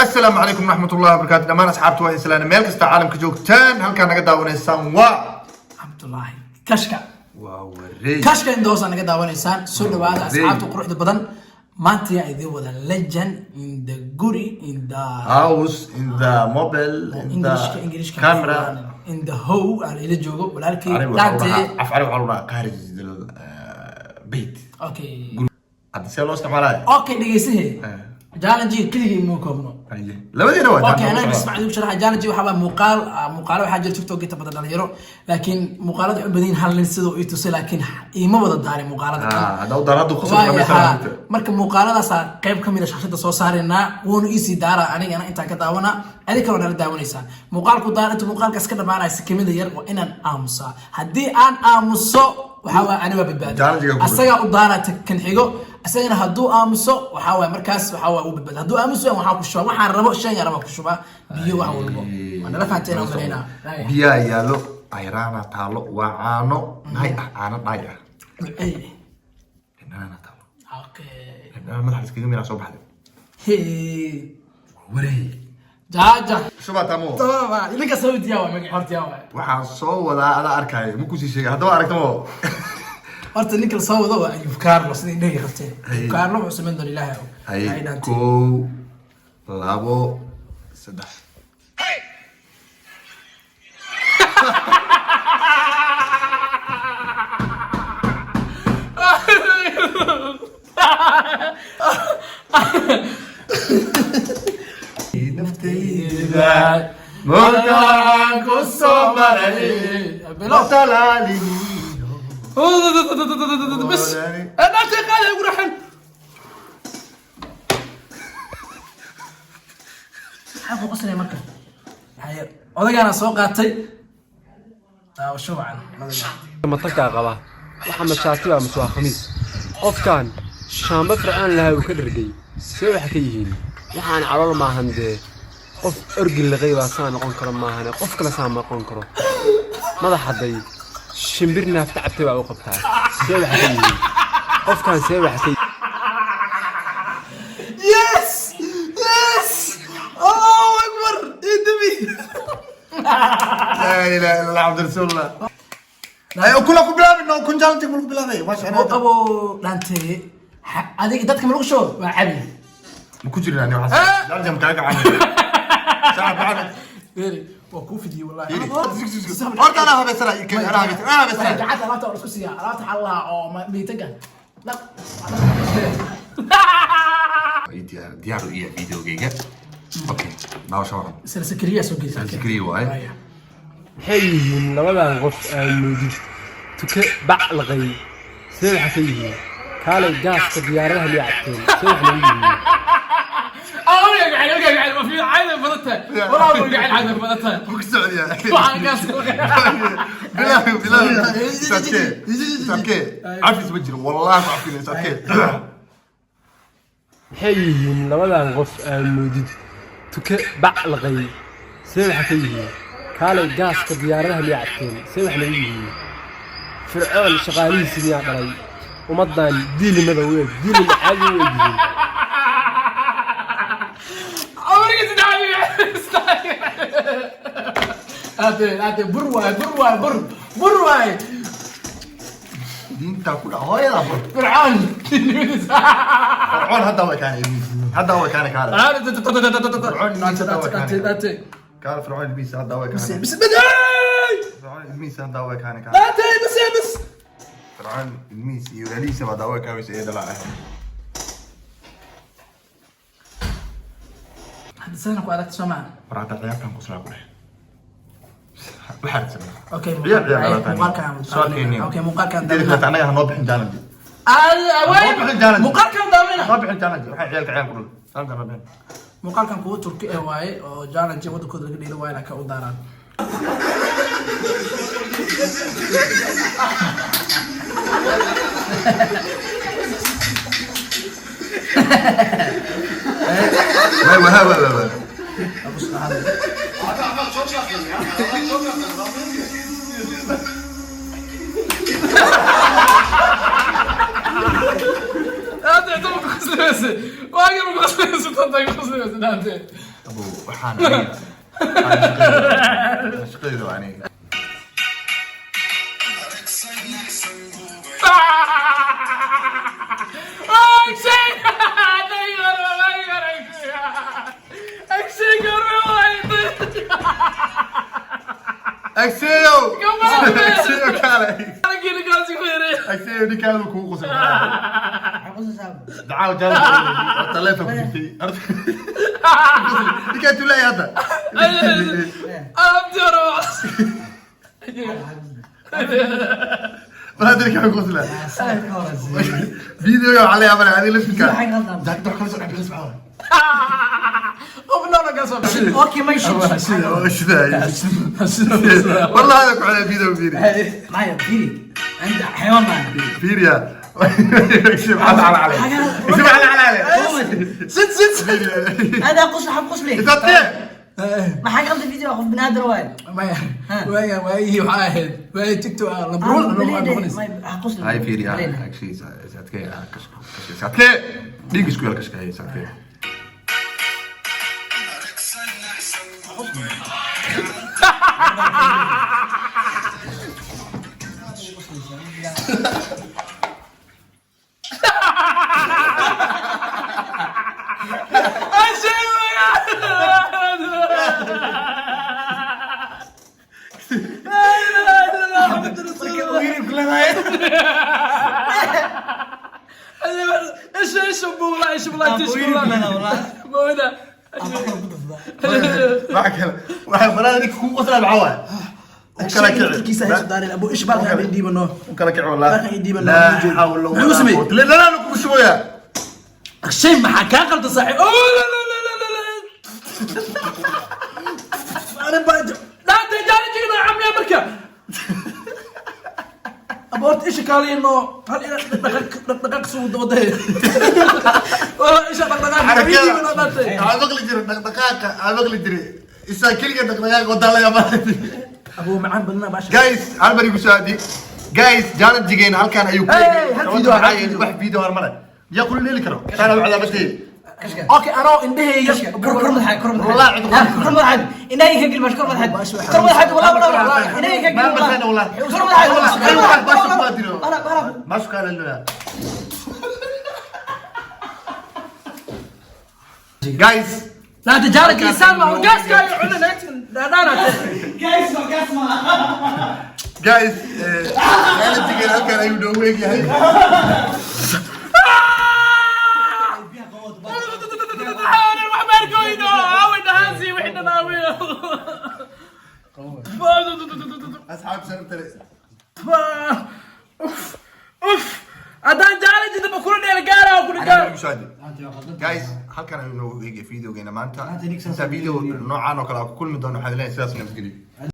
Asalaamu calaykum waraxmatullahi wabarakaatu. Dhammaan asxaabta waa islaana meel kasta caalamka joogtaan, halkaa naga daawanaysaan waa Cabdullaahi Kashka. Waa wareey. Kashka indoosa naga daawanaysaan. Soo dhawaada, Wareey. asxaabta quruxda badan. Maanta yaa idiin wada legend in the guri, in the house, in the mobile, in the Englishka, Englishka camera. In the how aan ila joogo walaalkii Carabi waxaa lagu Dante. dhahaa- af carabi waxaa lagu dhahaa khaarij beyt. Okay. Hadda see loo isticmaalaya? Okay, dhegeysahe, challenge keligii muu koobno. Haye. Labadiina waa. Okay, anaa bas macdu sharaxa. Challenge waxaa baa muuqaal, muuqaalo waxaa jira TikTok inta badan dhalinyaro, laakiin muuqaalada waxay u badan yihiin hal nin sidoo ii tusay, laakiin iima wada daarin muuqaalada dhan. Hadda u daar, hadda kusoo Waayo, dhamaystiraan. haa. Marka muuqaaladaasaa qayb ka mid a shaashada soo saaraynaa, wuuna iisii daaraa, anigana intaan ka daawanaa, adi kaloo nala daawanaysaan. Muuqaalku daar inta muuqaalkaas ka dhamaanaya si kamida yar waa inaan aamusaa. Haddii aan aamuso, waxaa waaya ani waa badbaadi. Challenge-ga ku Asagaa u daaraa kan xigo, isagana hadduu aamuso, waxaa waaya markaas waxaa waaya uu badbaadi. Hadduu aamuso, waxaa ku shubaa waxaan rabo, shan yar baa ku shubaa, biyo, wax walbo. Waa nala fahanteen aan malaynaa. Biyaa yaallo, ayraana taalo, waa caano dhaay ah, caano dhaay ah. Ey, Dhanaana taalo. Okay. Dhadhanaan madaxa iskaga miraa soo baxday. Hey. Wareey. Jaaja. Shubaa tamo. Tamam, idinka soo diyaa waa magac horta yaa waay. Waxaan soo wadaa adaa arkaayo, ma kusii sheegay haddaba aragtamo. Horta ninka la soo wado waa Ayub Carlo, sida indhahii qabteen. Haye. Ayub Carlo wuxuu samayn doona Ilaahay og. Haye. Hay dhaantay. Kow, labo, saddex. Naftayda murtaan ku soo maray. Bilow. Talaalihi. Bas. Dhaantay qaadi ugu raxan. Maxaa ku qoslaya marka? Haye, odagaana soo qaatay. Daawasho wacan. Matagaa qaba waxa mashaati baa mase waa khamiis. Qofkan shaamba fircaan lahaa uu ka dhargay, see waxa ka yihiin? Waxaan calool maahan dee. Qof orgi liqay baa saa noqon karo maahane, qof kale saa ma noqon karo. Madax hadday shimbir naafta cabtay baa u qabtaa. See waxa ka yihiin qofkan? See waxa ka Yes! Yes! Allahu akbar! Idami. Laa ilaaha illa Allah, cabdirasuulillah. Ay, kula ku bilaabay, no kun challenge ku bilaabay, ma sha Allah. Abo dhaantay. Adiga dadka ma lagu shubo? Waa cabi. Ma ku jirin ani waxaas. Challenge ma kaaga caawiyo shacab maxamed. Beeri, waa kuu fidiyey wallahi. Horta anaa habeysana, anaa habeysana, anaa habeysana. Gacanta alaabta waa la isku siiyaa. Alaabta waxaa la lahaa oo miitanka. Dhaq. Diyaar, diyaar u iya videogeyga. Okay, daawasho wacan. Isla Sakariya soo geysa. Sakariya waaye. Waaya. Maxay yihiin labadan qof aan moodid tuke bac laqay? See waxa ka yihiin? Kaalay, gaaska diyaaradaha miyaa cabteen? See wax lagu yihiin? Gacan, gacan, ma fiican, caadi badan tahay. Walaa, gacan caadi badan tahay. Ku socdiyaa. Waxaan gaas Bilaabi, bilaabi. Sadkee, sadkee, cafis ma jiro wallahi, ma cafina sadkee. Maxay yihiin labadan qof aan moodid tuke bac laqay? See waxa ka yihiin? Kaalay, gaaska diyaaradaha miyaa cabteen? See wax lagu yihiin? Fircoon shaqaalihiisi miyaa dhalay? Ummaddan diilimada u eg, diilim caadi u eg yihiin. Amerika saddex. Ate, ate, bur waay, bur waay, bur, bur waay. Diintaa ku dhac hooyadaa bur. Fircoon. Fircoon hadda way kaana ilmihiis, hadda way kaana kaale. Fircoon ilmihiis hadda way kaana. Kaale, fircoon ilmihiis hadda way kaana. بس بدأ. Fircoon ilmihiis hadda way kaana kaale. ate, بس بس. Fircoon ilmihiis iyo walaalihiisa hadda way kaanaysa ee dhalaa. Hadda sana ku aragto Soomaa. War hadda ciyaartan qoslaa ku dheh, waxaad sameysaa. Okay, ciyaar ciyaar muuqaalkan. Su'aalkeeni. Okay, muuqaalkan. Inteeda kaleeta annaga ha noo bixin challenge. Way. Bixin challenge. Muuqaalkan daawina. Noo bixin challenge, waxay ciyaalka ciyaal ku dhul challenge noo bixin. Muuqaalkan kuwa Turki eh waaye oo challenge wadankooda laga dheelo waaye, laakiin u daaraan. Waay waay waay waay. Ate, inta ma ku qaslimaysa? Waagi ma ku qaslimaysa? Tanta ku qaslimaysa dhaante. Abu, waxaan aniga shaqadayda waa aniga. Agseyo, Agseyo, kaale. Agseyo, ninkaadu kugu qosay. Dacaaw jaal taleefon ku jirtay ninkaa tulay hadda. Bal hadda ninkaa ku qoslaa videoga waxaa la yaabana adiga laftirkaa jaakada wax kala soo dhex bixis maxaa. Okay, ما يشد. شدا والله هذا كحول فيديو فيري. معايا فيري عند حيوان معنا. فيريا شوف على على على شوف على على على. Sid sid. هذا قص حب قص لي. انت طيب. ما حاجه غلط فيديو اخذ بنادر وايد. Maya, waaya waayihii waxaa ahayd waayihii TikTok ah lambar noqonaysa. قص. هاي فيريا اكشلي ساتكي ساتكي ديك سكويل كشكاي ساتكي. ايش ايش والله ايش والله تشكر. waxa kale waxa baraa ninka kugu qoslaa maxaa waaye? U kala kici. Abu ish baalka ii dhiibano. U kala kici wallah. Baalka ii dhiibano. Laa xawla Muxuu walaa sameeyey? quwwata illa billah. La kugu shubaya. Shay maxaa kaa qaldan, saaxiib? Oh, la la la la la la, أنا بعد لا تجاري جينا عمي marka أبو horta isha kaaliyno hal ila dhaqdhaqaaq suu waday wala isha dhaqdhaqaaq. Waxaa maqli jiray dhaqdhaqaaqa, waxaa maqli jiray isaa keliga dhaqdhaqaaq wadaa la yaabaa. Abu macaan badnaa baasha. Guys, hal mar igu soo aadi. Guys, challenge-geena halkan ayuu ku Hey, eegay. hal Sababta video, maxaa hal yeelay video. wax video hormare yaa kula leeli karo taana waxdaa batay. Okay, anoo indhahayga. كر كر مضحك كر مضحك. والله عندك. كر مضحك إنه يكجل باش كر مضحك كر مضحك والله والله والله إنه يكجل. ما بسنا والله. كر مضحك والله. والله باش تقاتلوا. أنا أنا ما شو قال لنا guys. لا تجارة إنسان ما هو قاس كاي عنا دانا. جايز ما جايز ما. Guys, challenge-geena halkan ayuu noogu eegyahay. أنا wax maarkoydo away dhahaansi wixii dhanaawiyo. Asxaab sharafta leh. Uf uf, haddaan challenge daba kula dheel gaara kula gaara. Igu soo aadi. Guys, halkan ayuu noogu eegyahay videogeena maanta. Inta video noocaan oo kale aan ku kulmi doono, waxaan leeyahay sidaas nabadgelyo.